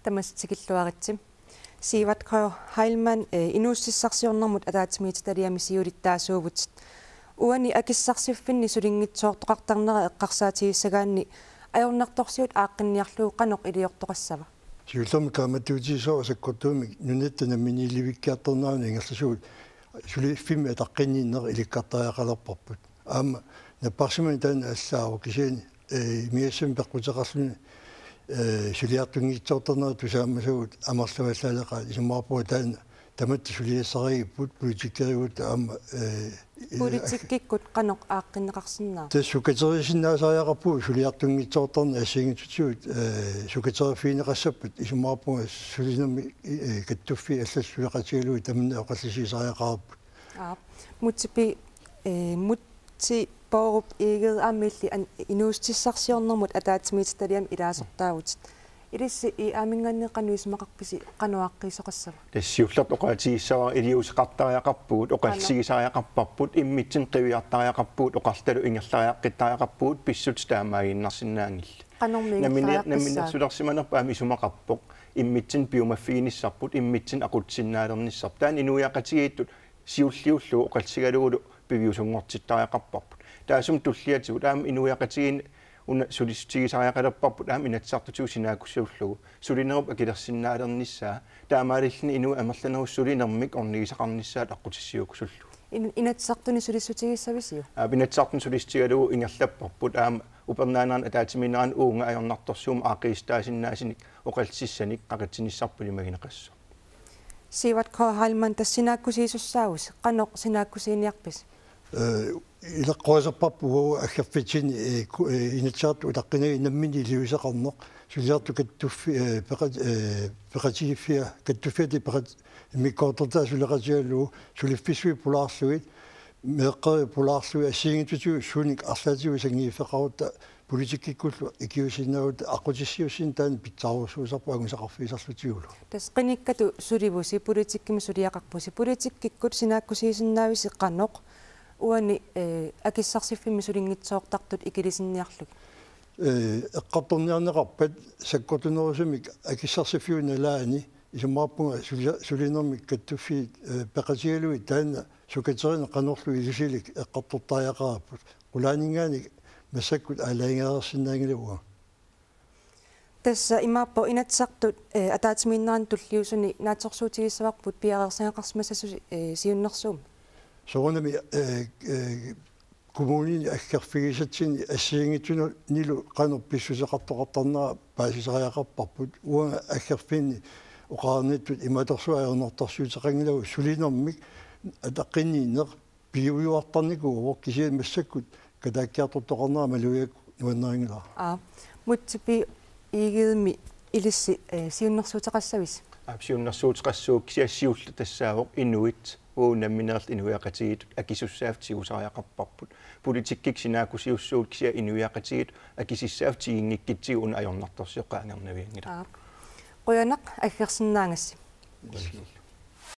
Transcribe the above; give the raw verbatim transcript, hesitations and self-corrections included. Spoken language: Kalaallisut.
Tamassi tikilluaritsi. Sivert K. Heilmann, eh, inuussutissarsiornermut ataatsimiititaliami siulittaasuuvutit. Uani akissarsiffinni sulinngitsoortoqartarnera eqqarsaatigissagaanni ajornartorsiut aaqqinniarlugu qanoq iliortoqassava? Siullermik kaammattuutigisoq sakkortuumik nunatta namminiilivikkiartornerani ingerlasuut suliffimmi ataqqinninneq ilikkartariaqalerparput. Aamma napparsimaneq taanna allaavoq, kisianni, eh, imigassamik peqquteqarluni, eh, suliartunngitsoortarnerat tusaamasagut amerlavallaaleqaat, isumaqarpunga taanna tamatta suliassarigipput politikkerigutta aamma, eh, Politikkikkut qanoq aaqqinneqarsinnaava? Tassa sukateriisinnaasariaqarpugut suliartunngitsoortarneq assigiinngitsutigut, eh, sukateriiffigineqassappat, isumaqarpunga sulinermi, eh, kattuffiit allat suleqatigalugit tamanna oqallisigisariaqarparput. Aap. Múte Pi-, eh, Múte Bourup Egede aamma illit an-, inuussutissarsiornermut ataatsimiititaliami ilaasortaavutit. Ilissi I A-minngaanniit qanoq isumaqarpisi, qanoq aaqqiisoqassava? Tassa siullertut oqaatigissavara iliuuseqartariaqarpugut, oqallisigisariaqarparput, immitsinnut qiviartariaqarpugut, oqartalu ingerlariaqqittariaqarpugut, pissutsit taamaaginnarsinnaanngillat. Qanormi ingerlariaqqissiuk? Nammineer-, namminersulersimanerput aamma isumaqarpoq, immitsinnut piumaffiginissarput, immitsinnut aqutsisinnaalernissarput. Taanna inuiaqatigiittut siulliullugu oqallisigalugulu piviusunngortittariaqarparput. Taassuma tulliatigut aamma inuiaqatigiinni una sulissutigisariaqalerparput aamma Inatsisartutigut sinaakkusiullugu sulinerup akilersinnaalernissaa, taamaalilluni inuit amerlanerussat sulinermik ornigisaqarnissaat aqqutissiuukkusullugu. In-, Inatsisartuni sulissutigissavisiuk? Aap, Inatsisartuni sulissutigalugu ingerlapparput aamma upernaanerani ataatsimiinnerani uunga ajornartorsiummik aaqqiissutaasinnaasunik oqallisissanik qaqitsinissarput ilimagineqassaaq. Sivert K. Heilmann, tassa sinaakkusiisussaavusi, qanoq sinaakkusiiniarpisi? Eh, ileqqorisarparput uagut aggerfitsinni, eh, ku-, eh, Inatsisartut utaqqinagit nammineq iliuuseqarneq, suliartut kattuffi-, eh, peqat-, eh, peqatigiiffia-, kattuffiata peqat-, immikkoortortaa suleqatigalugu, suliffissuit pulaarlugit, meeqqerivit pulaarlugit, assigiinngitsutigut suunik arlaatigut sanngiiffeqarutta, politikkikkullu ikiuussinnaagutta aqqutissiuussineq taanna pitsaarusuusarpoq angusaqarfigisarlutigulu. Tassa qinikkatut sulivusi, politikkimi suliaqarpusi. Politikkikkut sinaakkusiisinnaavisi qanoq uani, eh, akissarsiffimmi sulinngitsoortartut ikilisinniarlugit? Eh, eqqartorniarneqarpat sakkortunerusumik akissarsiffiup nalaani isumaqarpunga sulia-, sulinermik kattuffiit, eh, peqatigalugit taanna sukaterineq qanorlu ilisilik eqqartortariaqarparput. Qulaaninngaanniit massakkut aalajangereersinnaanngilaq uanga. Tassa imaappoq Inatsisartut, eh, ataatsimiinnerani tulliuttuni naatsorsuutigissavarput piareersagaqarsimassasusi, eh, siunnersuummi. Soorunami, eh, eh, kommunini aggerfigisatsinni assigiinngitsunillu qanoq pissuseqartoqartarnera paasisariaqarparput. Uanga aggerfinni oqarnittut imatorsuaq ajornartorsiuteqanngilagut, sulinermik ataqqinninneq piujuartarnikuuvoq, kisianni massakkut kataakkiartortoqarnera malugigakkit nuannarinngilara. Aa, Múte B. Egedemi ilissi, eh, siunnersuuteqassavisi? Aap, siunnersuuteqassuuvoq, kisianni siulleq tassaavoq inuit uagut nammineerluta inuiaqatigiittut akisussaaffik tigusariaqarparput. Politikkikkut sinaakkusiussuugut, kisianni inuiaqatigiittut akisussaaffik tiginngikkitsigit una ajornartorsiut qaangernavianngilaq. Aap. Qujanaq aggersinnaagassi.